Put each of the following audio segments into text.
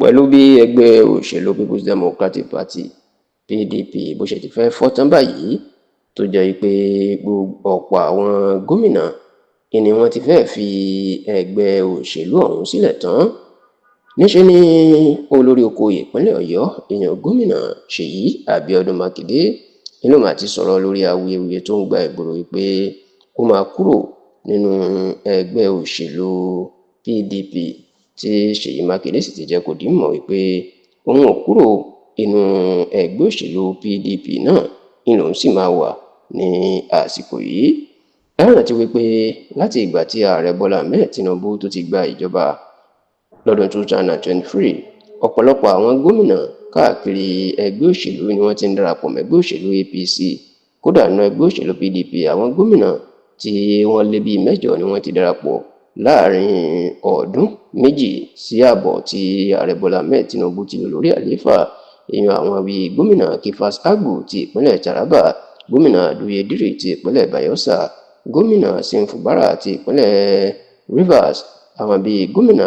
Pẹ̀lú bí ẹgbẹ́ òṣèlú Peoples Democratic Party, PDP, bó ṣe ti fẹ́ fọ́ tán báyìí, tó jẹ́ pé ọ̀pọ̀ àwọn gómìnà ni wọ́n ti fẹ́ẹ́ fi ẹgbẹ́ òṣèlú ọ̀hún sílẹ̀ tán, níṣẹ́ ni olórí oko ìpínlẹ̀ Ọ̀yọ́, èèyàn Gómìnà Ṣèyí Abíọ́dún Mákindé, ló máa ti sọ̀rọ̀ lórí awuyewuye tó ń gba ìgboro wípé ó máa kúrò nínú ẹgbẹ́ òṣèlú PDP, tí Ṣèyí Mákindé sì ti jẹ́ kó di mímọ̀ wípé òun ò kúrò inú ẹgbẹ́ òṣèlú PDP náà ni lòun sì máa wà ní àsìkò yìí. Ẹ rántí wípé láti ìgbà tí Ààrẹ Bọ́lá Ahmed Tinubu tó ti gba ìjọba lọ́dún 2023, ọ̀pọ̀lọpọ̀ àwọn gómìnà káàkiri ẹgbẹ́ òṣèlú ni wọ́n ti ń darapọ̀ mẹ́gbẹ́ òṣèlú APC. Kódà, nínú ẹgbẹ́ òṣèlú PDP, àwọn gómìnà tí wọ́n lé bíi 8 ni wọ́n ti darapọ̀ láàrin ọdún 2 sí ààbọ̀ tí Ààrẹ Bọ́lá Ahmed Tinubu ti lò lórí àlééfà. Èèyàn àwọn bíi Gómìnà Kefas Agbu ti ìpínlẹ̀ Taraba, Gómìnà Douye Diri ti ìpínlẹ̀ Bayelsa, Gómìnà Sim Fubara ti ìpínlẹ̀ Rivers, àwọn bíi Gómìnà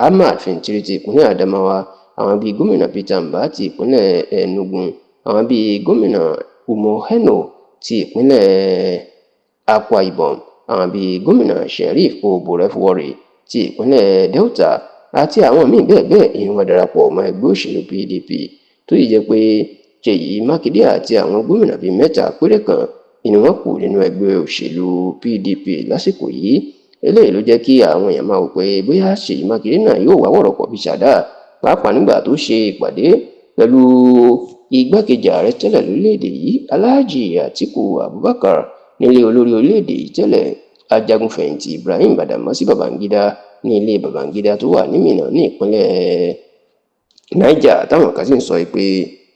Ahmad Fintiri ti ìpínlẹ̀ Adamawa, àwọn bíi Gómìnà Peter Mbah ti ìpínlẹ̀ Enugu, àwọn bíi Gómìnà Umo Eno ti ìpínlẹ̀ Akwa Ibom, àwọn bíi Gómìnà Sheriff Oborevwori ti ìpínlẹ̀ Delta àti àwọn míín bẹ́ẹ̀ bẹ́ẹ̀ ni wọ́n darapọ̀ mọ́ ẹgbẹ́ òṣèlú PDP, tó sì jẹ́ pé Ṣèyí Mákindé àti àwọn gómìnà bíi mẹ́ta péré kan ni wọ́n kù nínú ẹgbẹ́ òṣèlú PDP lásìkò yìí. Eléyìí ló jẹ́ kí àwọn èèyàn máa wò pé bóyá Ṣèyí Mákindé náà yóò wá wọ̀rọ̀kọ̀ fi ṣàdá, pàápàá nígbà tó ṣe ìpàdé pẹ̀lú igbákejì ààrẹ tẹ́lẹ̀ lórílẹ̀‐èdè yìí, Alhaji Atiku Abubakar, nílé olórí orílẹ̀‐èdè yìí tẹ́lẹ̀, ajagunfẹ̀yìntì Ibrahim Badamasi Babangida, ní ilé Babangida tó wà ní Minna ní ìpínlẹ̀ Niger, táwọn kan sì ń sọ pé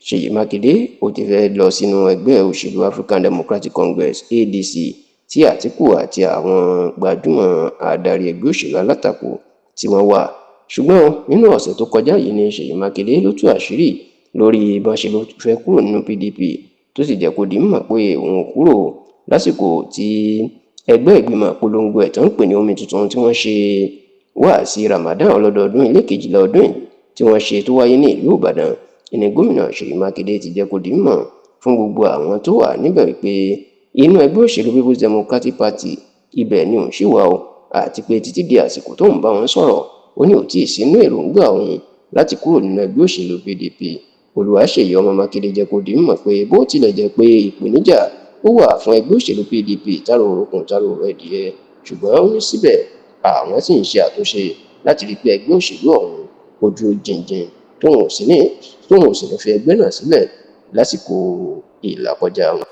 Ṣèyí Mákindé ó ti fẹ́ lọ sínú ẹgbẹ́ òṣèlú African Democratic Congress, ADC, tí Àtìkù àti àwọn gbajúmọ̀ adarí ẹgbẹ́ òṣèlú alátakò tí wọ́n wà. Ṣùgbọ́n nínú ọ̀sẹ̀ tó kọjá yìí ní Ṣèyí Mákindé ló tú àṣírí lórí bọ́n ṣe ló fẹ́ kúrò nínú PDP, tó sì jẹ́ kó di mímọ̀ pé òun ò kúrò, lásìkò tí ẹgbẹ́ ìgbìmọ̀ polongo ẹ̀ tó ń pè ní Omi Tuntun, tí wọ́n ṣe wáàsí Ramadan ọlọ́dọọdún ilé 12 ọdún yìí tí wọ́n ṣe, tó wáyé ní ìlú Ìbàdàn, ìní Gómìnà Ṣèyí Mákindé ti jẹ́ kó di mímọ̀ fún gbogbo àwọn tó wà níbẹ̀ wípé inú ẹgbẹ́ òṣèlú Peoples Democratic Party, ibẹ̀ ni òun ṣì wà o, àti pé títí di àsìkò tó ń bá wọn sọ̀rọ̀, ó ní ò tí ì sínú èròǹgbà òun láti kúrò nínú ẹgbẹ́ òṣèlú PDP. Olúwaṣèyí ọmọ Mákindé jẹ́ kó di mímọ̀ pé bó tilẹ̀ jẹ́ pé ìpèníjà ó wà fún ẹgbẹ́ òṣèlú PDP, táró òrokùn táró òrò ẹdìyẹ, ṣùgbọ́n ó ní síbẹ̀ àwọn sì ń ṣe àtúnṣe láti rí i pé ẹgbẹ́ òṣèlú ọ̀hún ó dúró jìnjìn, tóun ò sì ní fi ẹgbẹ́ náà sílẹ̀ lásìkò ìlàkọjá wọn.